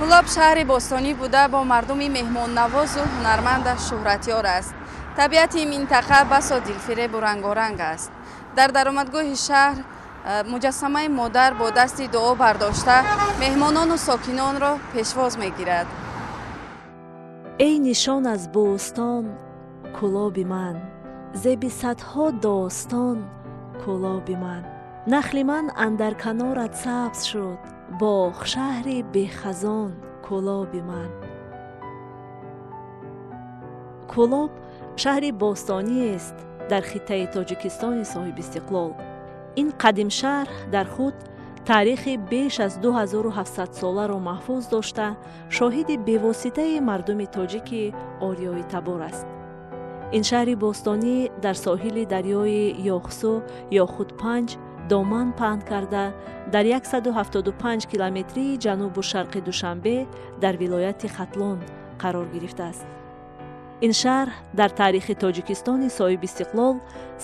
Кӯлоб шаҳри бостонӣ буда, бо мардуми меҳмоннавозу ҳунармандаш шӯҳратёр аст. Табиати минтақа басо дилфиребу рангоранг аст. Дар даромадгоҳи шаҳр муҷассамаи модар бо дасти дуо бардошта меҳмонону сокинонро пешвоз мегирад. Эй нишон аз бӯстон, Кӯлоби ман, зеби садҳо достон, Кӯлоби ман, нахли ман андар канорат сабз шуд, боғшаҳри бехазон, Кӯлоби ман. Кӯлоб шаҳри бостониест дар хиттаи Тоҷикистони соҳибистиқлол. Ин қадимшаҳр дар худ таърихи беш аз 2700-соларо маҳфуз дошта, шоҳиди бевоситаи мардуми тоҷики ориёитабор аст. Ин шаҳри бостонӣ дар соҳили дарёи Ёхсу ё худ Панҷ доман паҳн карда, дар 175 километрии ҷанубу шарқи Душанбе дар вилояти Хатлон қарор гирифтааст. Ин шаҳр дар таърихи Тоҷикистони соҳибистиқлол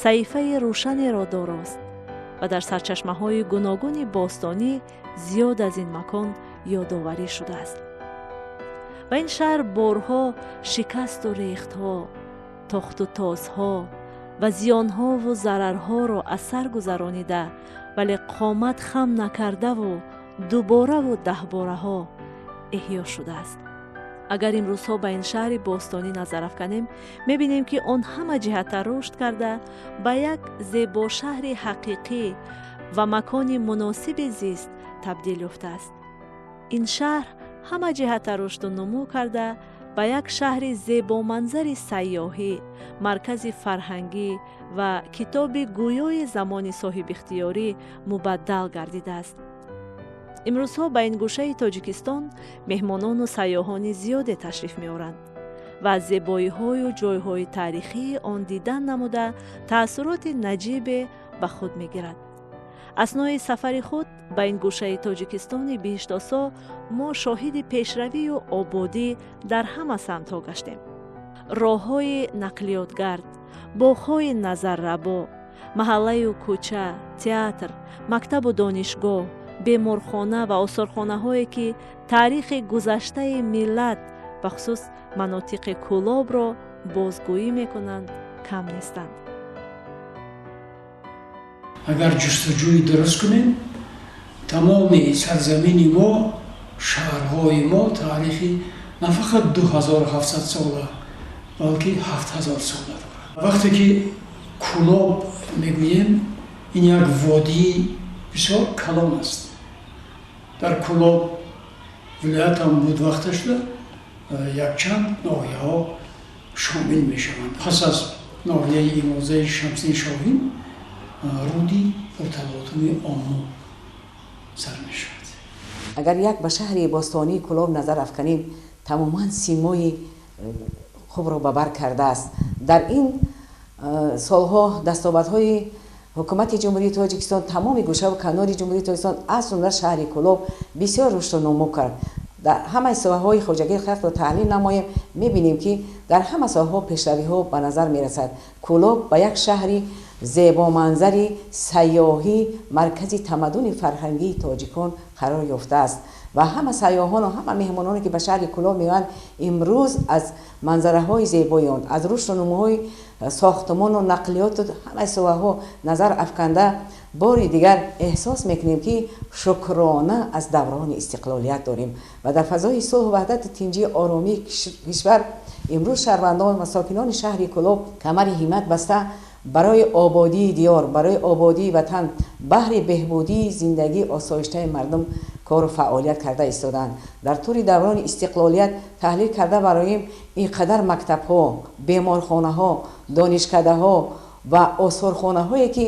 саҳифаи рӯшанеро дорост ва дар сарчашмаҳои гуногуни бостонӣ зиёд аз ин макон ёдоварӣ шудааст. Ва ин шаҳр борҳо шикасту рехтҳо, тохту тозҳо ва зиёнҳову зарарҳоро аз сар гузаронида, вале қомат хам накардаву дубораву даҳбораҳо эҳё шудааст. Агар имрӯзҳо ба ин шаҳри бостонӣ назар афканем, мебинем, ки он ҳама ҷиҳата рушд карда, ба як зебошаҳри ҳақиқӣ ва макони муносиби зист табдил ёфтааст. Ин шаҳр ҳама ҷиҳата рушду нумӯ карда, ба як шаҳри зебоманзари сайёҳӣ, маркази фарҳангӣ ва китоби гӯёи замони соҳибихтиёрӣ мубаддал гардидааст. Имрӯзҳо ба ин гӯшаи Тоҷикистон меҳмонону сайёҳони зиёде ташриф меоранд ва аз зебоиҳою ҷойҳои таърихии он дидан намуда, таассуроти наҷибе ба худ мегирад. Аснои сафари худ ба ин гӯшаи Тоҷикистони биҳиштосо мо шоҳиди пешравию ободӣ дар ҳама самтҳо гаштем. Роҳҳои нақлиётгард, боғҳои назаррабо, маҳаллаю кӯча, театр, мактабу донишгоҳ, беморхона ва осорхонаҳое, ки таърихи гузаштаи миллат, бахусус манотиқи Кӯлобро бозгӯӣ мекунанд, кам нестанд. Агар ҷустуҷӯи дуруст кунем, тамоми сарзамини мо, шаҳрҳои мо таърихи на фақат 2700 сола, балки 7000 сола дорад. Вақте ки Кӯлоб мегӯем, ин як водии бисёр калон аст. Дар Кӯлоб вилоятам буд вақташда, якчанд ноҳияҳо шомил мешаванд. Пас аз ноҳияи имрӯзаи Шамсиддин Шоҳин руди пурталотуми Омӯ сар мешавад. Агар як ба шаҳри бостонии Кӯлоб назар афканем, тамоман симои хубро ба бар кардааст. Дар ин солҳо дастовардҳои ҳукумати Ҷумҳурии Тоҷикистон, тамоми гӯшаву канори Ҷумҳурии Тоҷикистон, аз ҷумла шаҳри Кӯлоб бисёр рушду нумӯ кард. Дар ҳамаи соҳаҳои хоҷагии халқро таҳлил намоем, мебинем, ки дар ҳама соҳаҳо пешравиҳо ба назар мерасад. Кӯлоб ба як шаҳри зебоманзари сайёҳӣ, маркази тамаддуни фарҳангии тоҷикон қарор ёфтааст ва ҳама сайёҳону ҳама меҳмононе, ки ба шаҳри Кӯлоб меоянд, имрӯз аз манзараҳои зебои он, аз рушду нумӯҳои сохтмону нақлиёту ҳамаи соҳаҳо назар афканда, бори дигар эҳсос мекунем, ки шукрона аз даврони истиқлолият дорем ва дар фазои сулҳу ваҳдату тинҷии оромии кишвар имрӯз шаҳрвандон ва сокинони шаҳри Кӯлоб камари ҳиммат баста, барои ободии диёр, барои ободии ватан, баҳри беҳбудии зиндагии осоиштаи мардум кору фаъолият карда истодаанд. Дар тӯли даврони истиқлолият таҳлил карда бароем, ин қадар мактабҳо, беморхонаҳо, донишкадаҳо ва осорхонаҳое, ки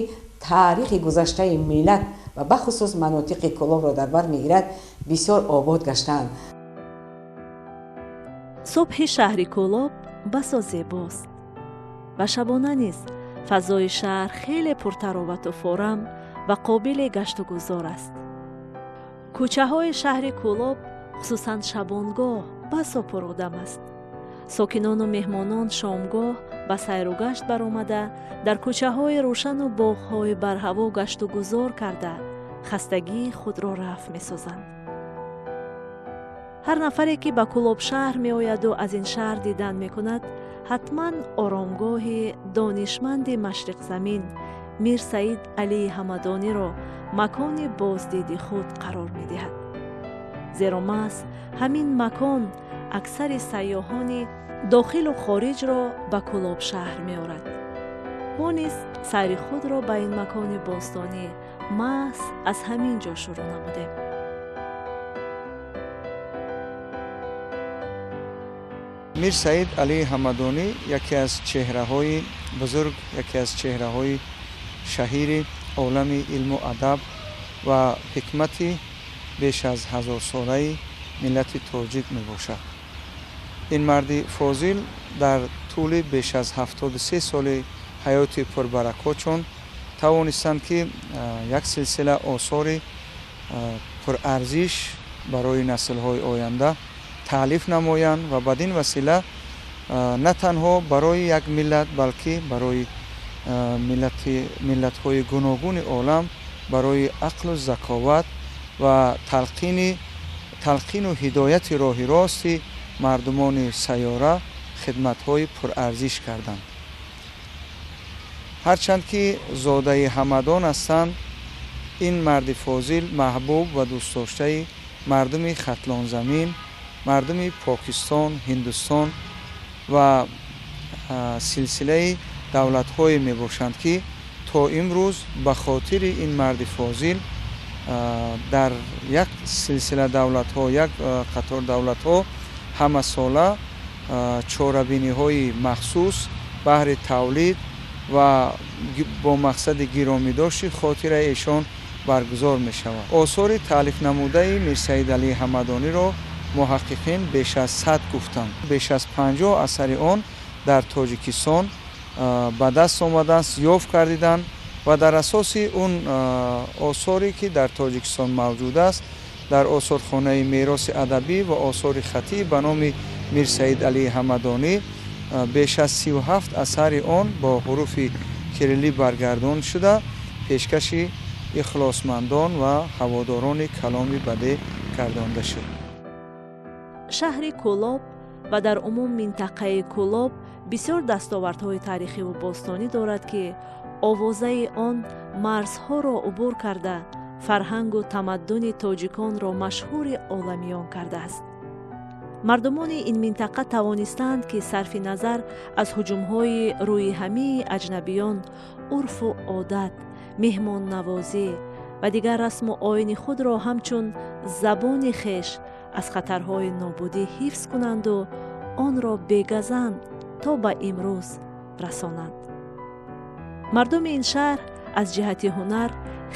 таърихи гузаштаи миллат ва бахусус манотиқи Кӯлобро дар бар мегирад, бисёр обод гаштаанд. Субҳи шаҳри Кӯлоб басо зебост ва шабона низ фазои шаҳр хеле пуртаровату форам ва қобили гаштугузор аст. Кӯчаҳои шаҳри Кӯлоб, хусусан шабонгоҳ, басо пуродам аст. Сокинону меҳмонон шомгоҳ ба сайругашт баромада, дар кӯчаҳои рӯшану боғҳои барҳаво гаштугузор карда, хастагии худро рафъ месозанд. Ҳар нафаре, ки ба Кӯлоб шаҳр меояду аз ин шаҳр дидан мекунад, ҳатман оромгоҳи донишманди машриқзамин Мирсаид Алии Ҳамадониро макони боздиди худ қарор медиҳад. Зеро маҳз ҳамин макон аксари сайёҳони дохилу хориҷро ба Кӯлоб шаҳр меорад. Мо низ сайри худро ба ин макони бостонӣ маҳз аз ҳамин ҷо шурӯъ намудем. Мирсаид Алии Ҳамадонӣ яке аз чеҳраҳои бузург, яке аз чеҳраҳои шаҳири олами илму адаб ва ҳикмати беш аз ҳазорсолаи миллати тоҷик мебошад. Ин марди фозил дар тӯли беш аз 73 соли ҳаёти пурбаракотшон тавонистанд, ки як силсила осори пурарзиш барои наслҳои оянда таълиф намоянд ва бадин васила на танҳо барои як миллат, балки барои миллатҳои гуногуни олам, барои ақлу заковат ва талқину ҳидояти роҳи рости мардумони сайёра хидматҳои пурарзиш карданд. Ҳарчанд ки зодаи Ҳамадон ҳастанд, ин марди фозил маҳбуб ва дӯстдоштаи мардуми Хатлонзамин, мардуми Покистон, Ҳиндустон ва силсилаи давлатҳое мебошанд, ки то имрӯз ба хотири ин марди фозил дар як силсила давлатҳо, як қатор давлатҳо ҳамасола чорабиниҳои махсус баҳри тавлид ва бо мақсади гиромидошти хотираи эшон баргузор мешавад. Осори таълифнамудаи Мирсаид Алии Ҳамадониро муҳаққиқин беш аз 100 гуфтанд. Беш аз 50 асари он дар Тоҷикистон ба даст омадааст, ёфт кардиданд ва дар асоси он осоре, ки дар Тоҷикистон мавҷуд аст, дар осорхонаи мероси адабӣ ва осори хатӣ ба номи Мирсаид Алии Ҳамадонӣ беш аз 37 асари он бо ҳуруфи кириллӣ баргардон шуда, пешкаши ихлосмандон ва ҳаводорони каломи бадеъ гардонда шуд. Шаҳри Кӯлоб ва дар умум минтақаи Кӯлоб бисёр дастовардҳои таърихиву бостонӣ дорад, ки овозаи он марзҳоро убур карда, фарҳангу тамаддуни тоҷиконро машҳури оламиён кардааст. Мардумони ин минтақа тавонистанд, ки сарфи назар аз ҳуҷумҳои рӯиҳамии аҷнабиён, урфу одат, меҳмоннавозӣ ва дигар расму оини худро ҳамчун забони хеш аз хатарҳои нобудӣ ҳифз кунанду онро бегазанд то ба имрӯз расонанд. Мардуми ин шаҳр аз ҷиҳати ҳунар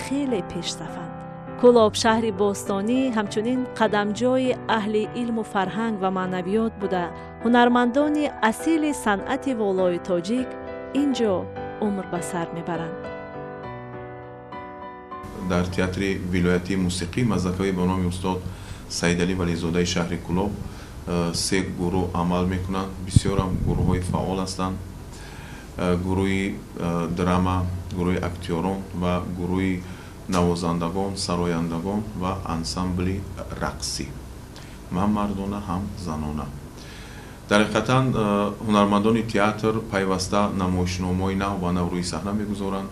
хеле пешсафанд. Кӯлоб шаҳри бостонӣ ҳамчунин қадамҷои аҳли илму фарҳанг ва маънавиёт буда, ҳунармандони асили санъати волои тоҷик ин ҷо умр ба сар мебаранд. Дар театри вилоятии мусиқӣ мазлакавӣ ба номи устод Саидалӣ Вализодаи шаҳри Кӯлоб се гурӯҳ амал мекунанд. Бисёрам гурӯҳҳои фаъол ҳастанд: гурӯҳи драма, гурӯҳи актёрон ва гурӯҳи навозандагон, сарояндагон ва ансамбли рақсӣ, ҳам мардона, ҳам занона. Дар ҳақиқатан ҳунармандони театр пайваста намоишномаҳои нав ба нав рӯи саҳна мегузоранд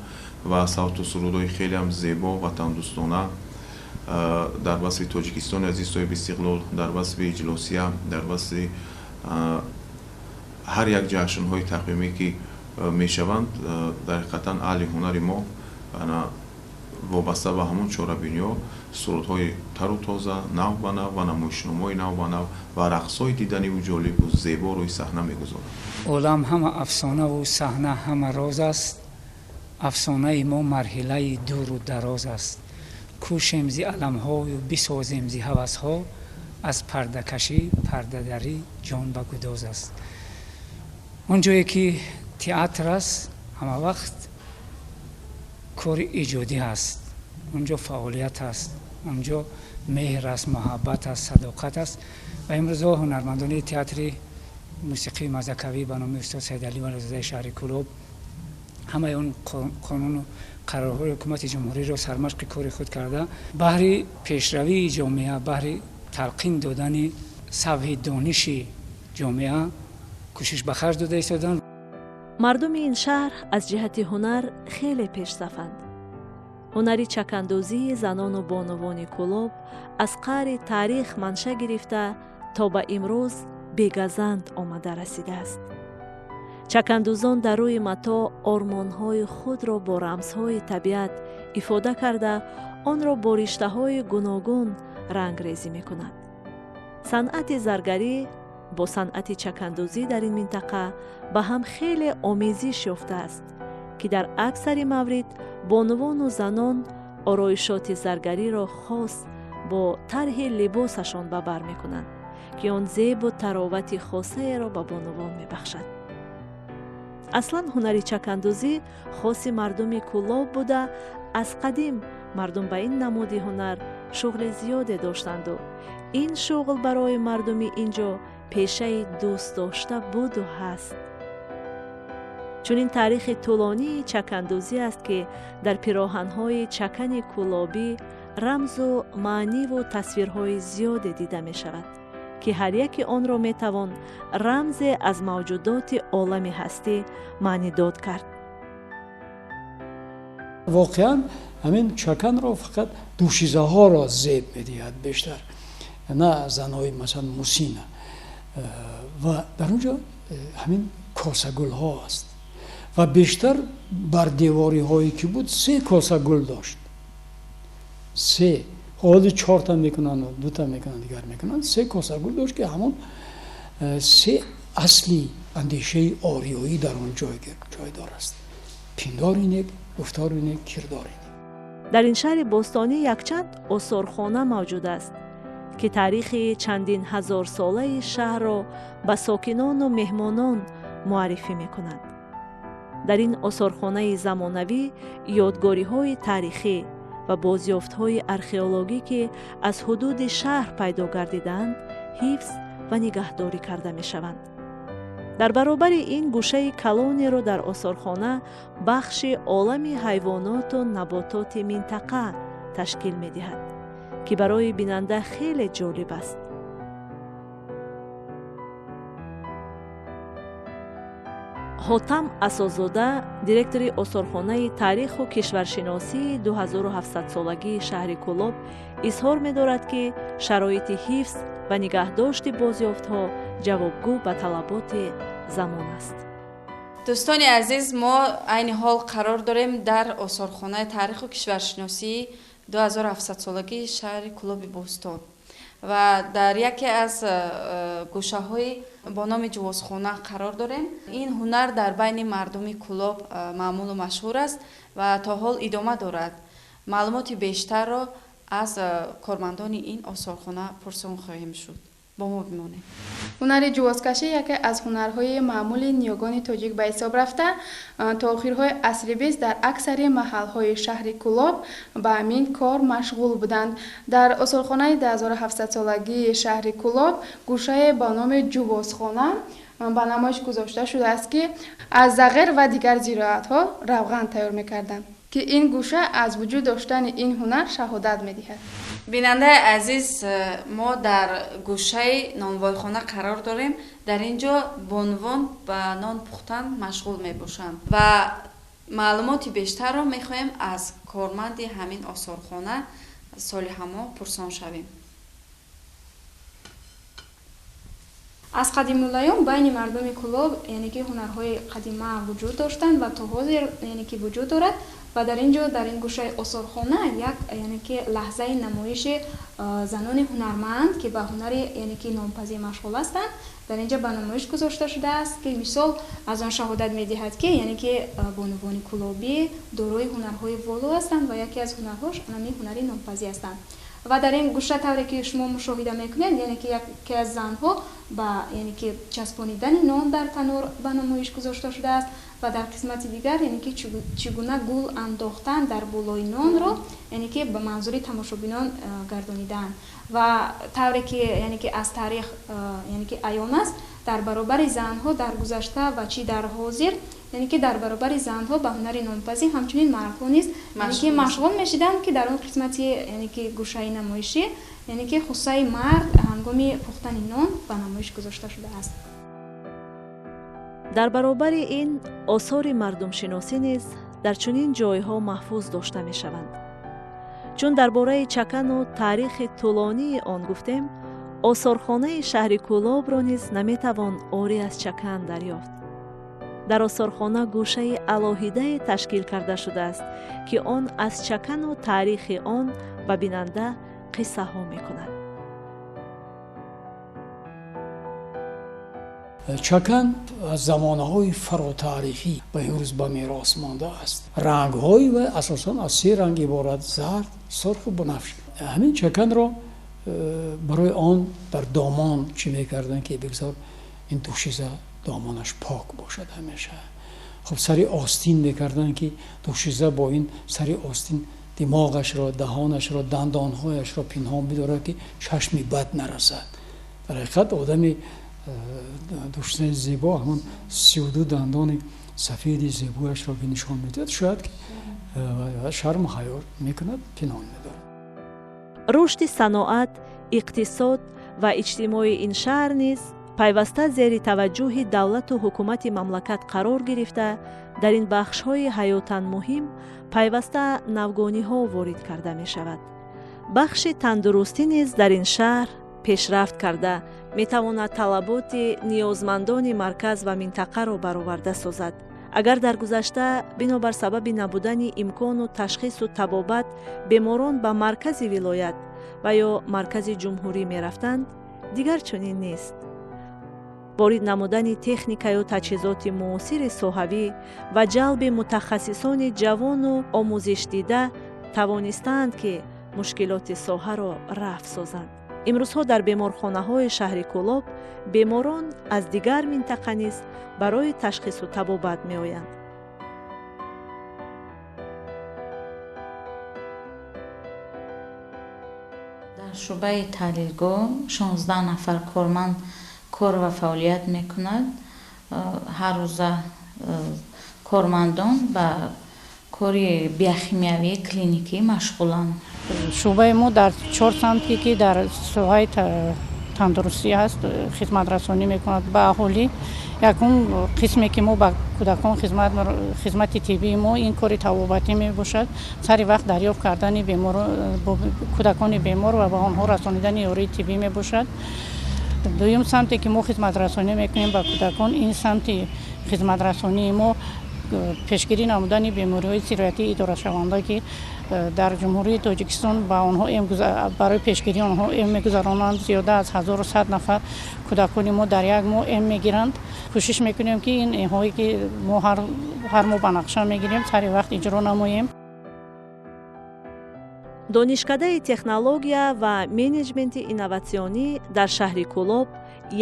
ва савту сурудҳои хелеам зебо, ватандӯстона дар васфи Тоҷикистони азиз соҳиби истиқлол, дар васфи иҷлосия, дар васфи ҳар як ҷашнҳои тақвимӣ, ки мешаванд, дар ҳақиқатан аҳли ҳунари мо вобаста ба ҳамон чорабиниҳо сурудҳои тару тоза, нав ба нав ва намоишномаҳои нав ба нав ва рақсҳои диданиву ҷолибу зебо рӯи саҳна мегузоранд. Олам ҳама афсонаву саҳна ҳама роз аст, афсонаи мо марҳилаи дуру дароз аст. Кӯшем зи аламҳою бисозем зи ҳавасҳо, аз пардакашӣ пардадарӣ ҷон ба гудоз аст. Он ҷое ки театр аст, ҳама вақт кори иҷодӣ ҳаст, онҷо фаъолият ҳаст, онҷо меҳр аст, муҳаббат аст, садоқат аст. Ва имрӯзҳо ҳунармандони театри мусиқии мазлакавӣ ба номи устод Саидалӣ Вализодаи шаҳри Кӯлоб ҳамаи он қонуну қарорҳои ҳукумати ҷумҳуриро сармашқи кори худ карда, баҳри пешравии ҷомеа, баҳри талқин додани савҳи дониши ҷомеа кӯшиш ба харҷ дода истоданд. Мардуми ин шаҳр аз ҷиҳати ҳунар хеле пешсафанд. Ҳунари чакандозии занону бонувони Кӯлоб аз қаъри таърих манша гирифта то ба имрӯз бегазанд омада расидааст. Чакандӯзон дар рӯи матоъ ормонҳои худро бо рамзҳои табиат ифода карда, онро бо риштаҳои гуногун рангрезӣ мекунанд. Санъати заргарӣ бо санъати чакандӯзӣ дар ин минтақа ба ҳам хеле омезиш ёфтааст, ки дар аксари маврид бонувону занон ороишоти заргариро хос бо тарҳи либосашон ба бар мекунанд, ки он зебу таровати хосаеро ба бонувон мебахшад. Аслан ҳунари чакандӯзӣ хоси мардуми Кӯлоб буда, аз қадим мардум ба ин намуди ҳунар шуғли зиёде доштанду ин шуғл барои мардуми ин ҷо пешаи дӯстдошта буду ҳаст. Чунин таърихи тӯлонии чакандӯзӣ аст, ки дар пироҳанҳои чакани кӯлобӣ рамзу маъниву тасвирҳои зиёде дида мешавад, ки ҳар яке онро метавон рамзе аз мавҷудоти олами ҳастӣ маънидод кард. Воқеан ҳамин чаканро фақат дӯшизаҳоро зеб медиҳад бештар, на занҳои масалан мусина. Ва дар он ҷо ҳамин косагулҳо аст ва бештар бар девориҳое ки буд се косагул дошт. Се, ҳоло чорта мекунанд, дута мекунанд, дигар мекунанд. Се косагул дошт, ки ҳамон се асли андешаи ориёӣ дар он ҷойдор аст: пиндори нек, гуфтори нек, кирдори нек. Дар ин шаҳри бостонӣ якчанд осорхона мавҷуд аст, ки таърихи чандин ҳазорсолаи шаҳрро ба сокинону меҳмонон муаррифӣ мекунанд. Дар ин осорхонаи замонавӣ ёдгориҳои таърихӣ ва бозёфтҳои археологӣ, ки аз ҳудуди шаҳр пайдо гардидаанд, ҳифз ва нигаҳдорӣ карда мешаванд. Дар баробари ин гӯшаи калонеро дар осорхона бахши олами ҳайвоноту набототи минтақа ташкил медиҳад, ки барои бинанда хеле ҷолиб аст. Ҳотам Асозода, директори осорхонаи таъриху кишваршиносии 2700-солагии шаҳри Кӯлоб, изҳор медорад, ки шароити ҳифз ва нигаҳдошти бозёфтҳо ҷавобгӯ ба талаботи замон аст. Дӯстони азиз, мо айни ҳол қарор дорем дар осорхонаи таъриху кишваршиносии 2700-солагии шаҳри Кӯлоби бостон ва дар яке аз гӯшаҳои бо номи ҷувозхона қарор дорем. Ин ҳунар дар байни мардуми Кӯлоб маъмулу машҳур аст ва то ҳол идома дорад. Маълумоти бештарро аз кормандони ин осорхона пурсон хоҳем шуд. Бо мо бимонед. Ҳунари ҷувозкашӣ яке аз ҳунарҳои маъмули ниёгони тоҷик ба ҳисоб рафта, то охирҳои асри бист дар аксари маҳалҳои шаҳри Кӯлоб ба ҳамин кор машғул буданд. Дар осорхонаи 2700-солагии шаҳри Кӯлоб гӯшае ба номи ҷувозхона ба намоиш гузошта шудааст, ки аз зағир ва дигар зироатҳо равған тайёр мекарданд, ки ин гӯша аз вуҷуд доштани ин ҳунар шаҳодат медиҳад. Бинандаи азиз, мо дар гӯшаи нонвойхона қарор дорем. Дар ин ҷо бонувон ба нон пухтан машғул мебошанд ва маълумоти бештарро мехоҳем аз корманди ҳамин осорхона Солиҳамо пурсон шавем. Аз қадимулайём байни мардуми Кӯлоб, яъне ки ҳунарҳои қадима вуҷуд доштанд ва то ҳозир, яъне ки вуҷуд дорад. Ва дар ин ҷо, дар ин гӯшаи осорхона, як, яъне ки лаҳзаи намоиши занони ҳунарманд, ки ба ҳунари, яъне ки нонпазӣ машғул ҳастанд, дар ин ҷо ба намоиш гузошта шудааст, ки мисол аз он шаҳодат медиҳад, ки яъне ки бонувони кӯлобӣ дорои ҳунарҳои воло ҳастанд ва яке аз ҳунарҳош ҳамин ҳунари нонпазӣ ҳастанд. Ва дар ин гӯша, тавре ки шумо мушоҳида мекунед, яъне ки яке аз занҳо ба, яъне ки часпонидани нон дар танӯр ба намоиш гузошта шудааст ва дар қисмати дигар, яъне ки чӣ гуна гул андохтан дар болои нонро, яъне ки ба манзури тамошобинон гардонидаанд. Ва тавре ки, яъне ки аз таърих, яъне ки аён аст, дар баробари занҳо дар гузашта ва чӣ дар ҳозир, Яъне ки дар баробари занҳо ба ҳунари нонпазӣ ҳамчунин мардҳо низ яъне ки машғул мешиданд, ки дар он қисмати яъне ки гӯшаи намоишӣ яъне ки хусаи мард ҳангоми пухтани нон ба намоиш гузошта шудааст. Дар баробари ин осори мардумшиносӣ низ дар чунин ҷойҳо маҳфуз дошта мешаванд. Чун дар бораи чакану таърихи тӯлонии он гуфтем, осорхонаи шаҳри Кӯлобро низ наметавон орӣ аз чакан дарёфт. Дар осорхона гӯшаи алоҳидае ташкил карда шудааст, ки он аз чакану таърихи он ба бинанда қиссаҳо мекунад. Чакан аз замонаҳои фаротаърихӣ ба имрӯз ба мерос мондааст. Рангҳои вай асосан аз се ранг иборат: зард, сурху бунафш. Ҳамин чаканро барои он дар домон чӣ мекарданд, ки бигзор ин душиза домонаш пок бошад ҳамеша. Хуб, сари остин мекарданд, ки душиза бо ин сари остин димоғашро, даҳонашро, дандонҳояшро пинҳон бидорад, ки чашми бад нарасад. Дар ҳақиқат одами душизаи зебо ҳамон 32 дандони сафеди зебояшро ки нишон медиҳад, шояд ки шарму ҳаё мекунад, пинҳон медорад. Рушди саноат, иқтисод ва иҷтимоии ин шаҳр низ пайваста зери таваҷҷӯҳи давлату ҳукумати мамлакат қарор гирифта, дар ин бахшҳои ҳаётан муҳим пайваста навгониҳо ворид карда мешавад. Бахши тандурустӣ низ дар ин шаҳр пешрафт карда метавонад талаботи ниёзмандони марказ ва минтақаро бароварда созад. Агар дар гузашта бинобар сабаби набудани имкону ташхису табобат беморон ба маркази вилоят ва ё маркази ҷумҳурӣ мерафтанд, дигар чунин нест. Ворид намудани техникаю таҷҳизоти муосири соҳавӣ ва ҷалби мутахассисони ҷавону омӯзишдида тавонистаанд, ки мушкилоти соҳаро рафъ созанд. Имрӯзҳо дар беморхонаҳои шаҳри Кӯлоб беморон аз дигар минтақа низ барои ташхису табобат меоянд. Дар шӯъбаи таҳлилгоҳ 16 нафар корманд кор ва фаъолият мекунад. Ҳар рӯза кормандон ба кори биохимиявии клиникӣ машғуланд. Шӯъбаи мо дар 4 самте ки дар соҳаи тандурустӣ ҳаст хизматрасонӣ мекунад ба аҳолӣ. Якум қисме ки мо ба кӯдакон хизмати тиббии мо ин кори табобатӣ мебошад. Сари вақт дарёфт кардани кӯдакони бемор ва ба онҳо расонидани ёрии тиббӣ мебошад. Дуюм самте ки мо хизматрасонӣ мекунем ба кӯдакон, ин самти хизматрасонии мо пешгирӣ намудани бемориҳои сироятии идорашаванда, ки дар Ҷумҳурии Тоҷикистон ба онҳо барои пешгирии онҳо эм мегузаронанд. Зиёда аз 1100 нафар кӯдакони мо дар як моҳ эм мегиранд. Кӯшиш мекунем, ки ин эмҳое ки мо ҳар моҳ ба нақша мегирем, сари вақт иҷро намоем. Донишкадаи технология ва менеҷменти инноватсионӣ дар шаҳри Кӯлоб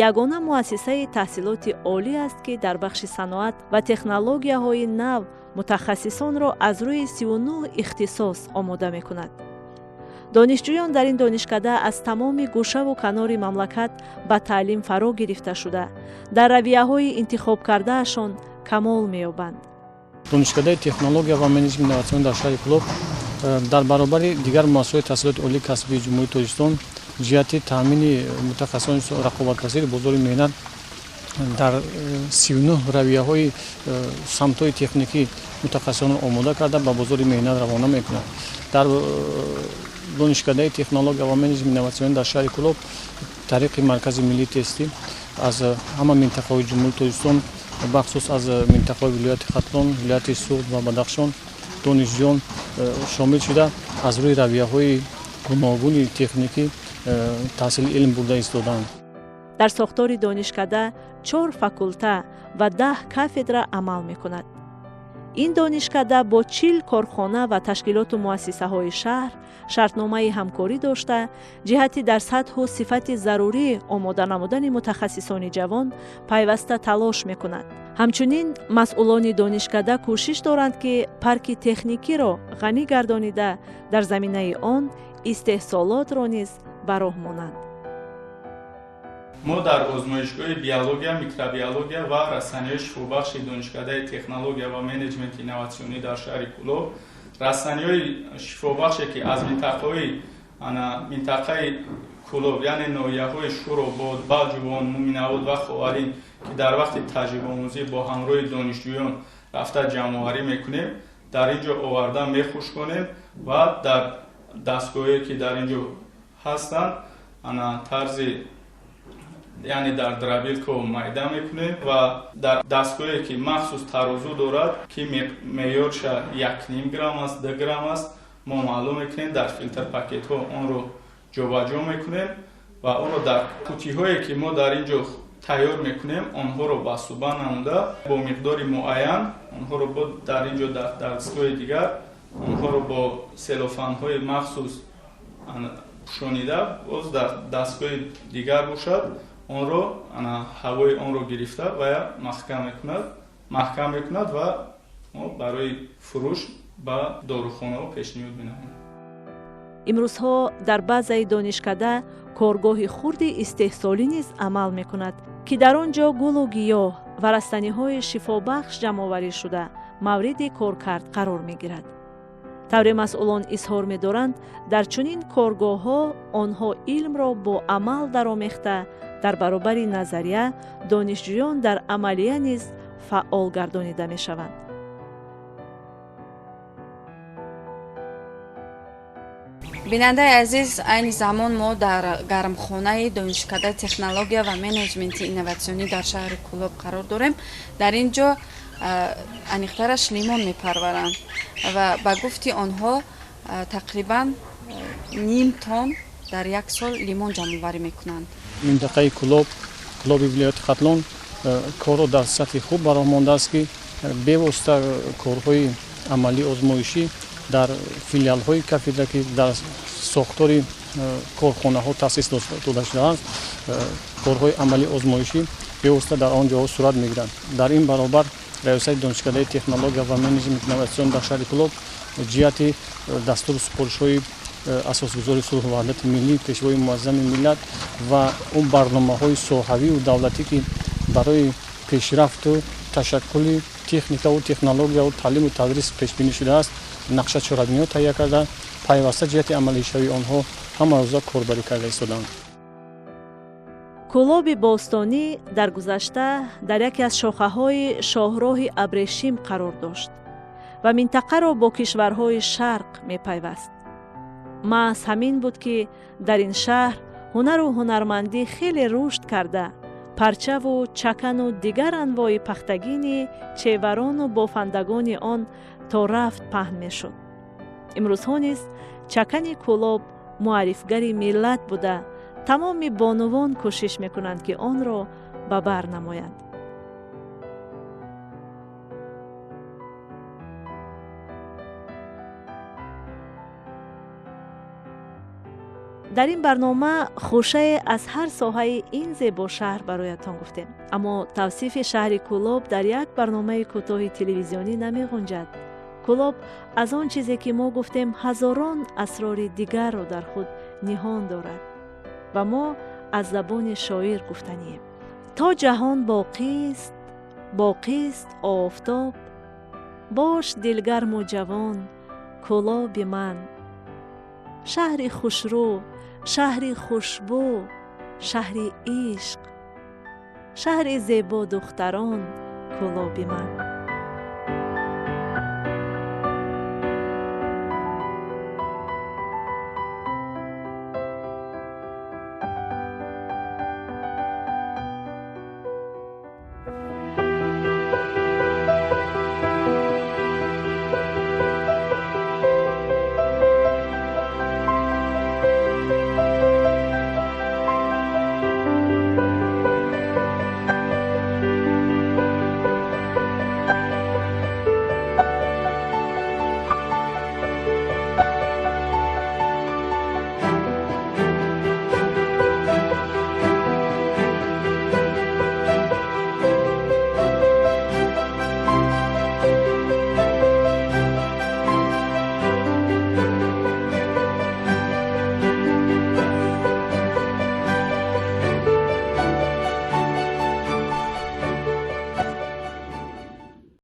ягона муассисаи таҳсилоти олӣ аст, ки дар бахши саноат ва технологияҳои нав мутахассисонро аз рӯи 39 ихтисос омода мекунад. Донишҷӯён дар ин донишкада аз тамоми гӯшаву канори мамлакат ба таълим фаро гирифта шуда, дар равияҳои интихобкардаашон камол меёбанд. Донишкадаи технология ва менеҷменти инноватсионӣ дар шаҳри Кӯлоб дар баробари дигар муассисаҳои таҳсилоти олии касбии Ҷумҳурии Тоҷикистон ҷиҳати таъмини мутахассисони рақобатпазири бозори меҳнат дар 39 равияҳои самтҳои техникӣ мутахассисонро омода карда ба бозори меҳнат равона мекунад. Дар донишкадаи технология ва менеҷменти инноватсионӣ дар шаҳри Кӯлоб тариқи Маркази миллии тестӣ аз ҳама минтақаҳои Ҷумҳурии Тоҷикистон, бахусус аз минтақаҳои вилояти Хатлон, вилояти Суғд ва Бадахшон донишҷӯён шомил шуда аз рӯи равияҳои гуногуни техникӣ таҳсили илм бурда истодаанд. Дар сохтори донишкада 4 факулта ва 10 кафедра амал мекунад. Ин донишкада бо 40 корхона ва ташкилоту муассисаҳои шаҳр шартномаи ҳамкорӣ дошта, ҷиҳати дар сатҳу сифати зарурӣ омода намудани мутахассисони ҷавон пайваста талош мекунад. Ҳамчунин масъулони донишкада кӯшиш доранд, ки парки техникиро ғанӣ гардонида, дар заминаи он истеҳсолотро низ ба роҳ монанд. Мо дар озмоишгоҳи биология, микробиология ва растаниҳои шифобахши Донишкадаи технология ва менеҷменти инноватсионӣ дар шаҳри Кӯлоб растаниҳои шифобахше, ки аз минтақаи Кӯлоб, яъне ноҳияҳои Шӯробод, Балҷувон, Муминобод ва Ховарин, ки дар вақти таҷрибаомӯзӣ бо ҳамроҳи донишҷӯён рафта ҷамъоварӣ мекунем, дар ин ҷо оварда мехушконем ва дар дастгоҳое, ки дар ин ҷо ҳастанд, тарзи яъне дар дробилка майда мекунем ва дар дастгоҳе, ки махсус тарозу дорад, ки меъёрша 1,5 грамм аст, 2 грамм аст, мо маълум мекунем, дар филтр пакетҳо онро ҷобаҷо мекунем ва онро дар қутиҳое, ки мо дар ин ҷо тайёр мекунем, онҳоро басуба намуда бо миқдори муайян онҳоро бо дар ин ҷо дар дастгоҳи дигар онҳоро бо селофанҳои махсус пӯшонида, боз дар дастгоҳи дигар бошад, онро ҳавои онро гирифта ва маҳкам мекунад ва мо барои фурӯш ба дорухонаҳо пешниҳод менамоем. Имрӯзҳо дар базаи донишкада коргоҳи хурди истеҳсолӣ низ амал мекунад, ки дар он ҷо гулу гиёҳ ва растаниҳои шифобахш ҷамъоварӣ шуда мавриди коркард қарор мегирад. Тавре масъулон изҳор медоранд, дар чунин коргоҳҳо онҳо илмро бо амал даромехта, дар баробари назария донишҷӯён дар амалия низ фаъол гардонида мешаванд. Бинандаи азиз, айни замон мо дар гармхонаи Донишкадаи технология ва менеҷменти инноватсионӣ дар шаҳри Кӯлоб қарор дорем. Дар ин ҷо аниқтараш лимон мепарваранд ва ба гуфти онҳо тақрибан ним тон дар як сол лимон ҷамъоварӣ мекунанд. Минтақаи Кӯлоб, Кӯлоби вилояти Хатлон корро дар сатҳи хуб ба роҳ мондааст, ки бевосита корҳои амалии озмоишӣ дар филиалҳои кафедра, ки дар сохтори корхонаҳо таъсис дода шудаанд, корҳои амалии озмоишӣ бевосита дар он ҷоҳо сурат мегиранд. Дар ин баробар раёсати Донишкадаи технология ва менеҷменти инноватсион дар шаҳри Кӯлоб ҷиҳати дастуру супоришҳои асосгузори сулҳу ваҳдати миллӣ, пешвои муаззами миллат ва он барномаҳои соҳавию давлатӣ, ки барои пешрафту ташаккули техникаву технологияву таълиму тадрис пешбинӣ шудааст, нақша чорабиниҳо таҳия карда, пайваста ҷиҳати амалишавии онҳо ҳамарӯза корбарӣ карда истодаанд. Кӯлоби бостонӣ дар гузашта дар яке аз шохаҳои шоҳроҳи Абрешим қарор дошт ва минтақаро бо кишварҳои шарқ мепайваст. Маҳз ҳамин буд, ки дар ин шаҳр ҳунару ҳунармандӣ хеле рушд карда, парчаву чакану дигар анвои пахтагини чеварону бофандагони он то рафт паҳн мешуд. Имрӯзҳо низ чакани Кӯлоб муаррифгари миллат буда, тамоми бонувон кӯшиш мекунанд, ки онро ба бар намоянд. Дар ин барнома хушае аз ҳар соҳаи ин зебо шаҳр бароятон гуфтем, аммо тавсифи шаҳри Кӯлоб дар як барномаи кӯтоҳи телевизионӣ намеғунҷад. Кӯлоб аз он чизе, ки мо гуфтем, ҳазорон асрори дигарро дар худ ниҳон дорад ва мо аз забони шоир гуфтанием: то ҷаҳон боқист, боқист офтоб, бош дилгарму ҷавон Кӯлоби ман, шаҳри хушрӯ, шаҳри хушбӯ, шаҳри ишқ, шаҳри зебодухтарон Кӯлоби ман.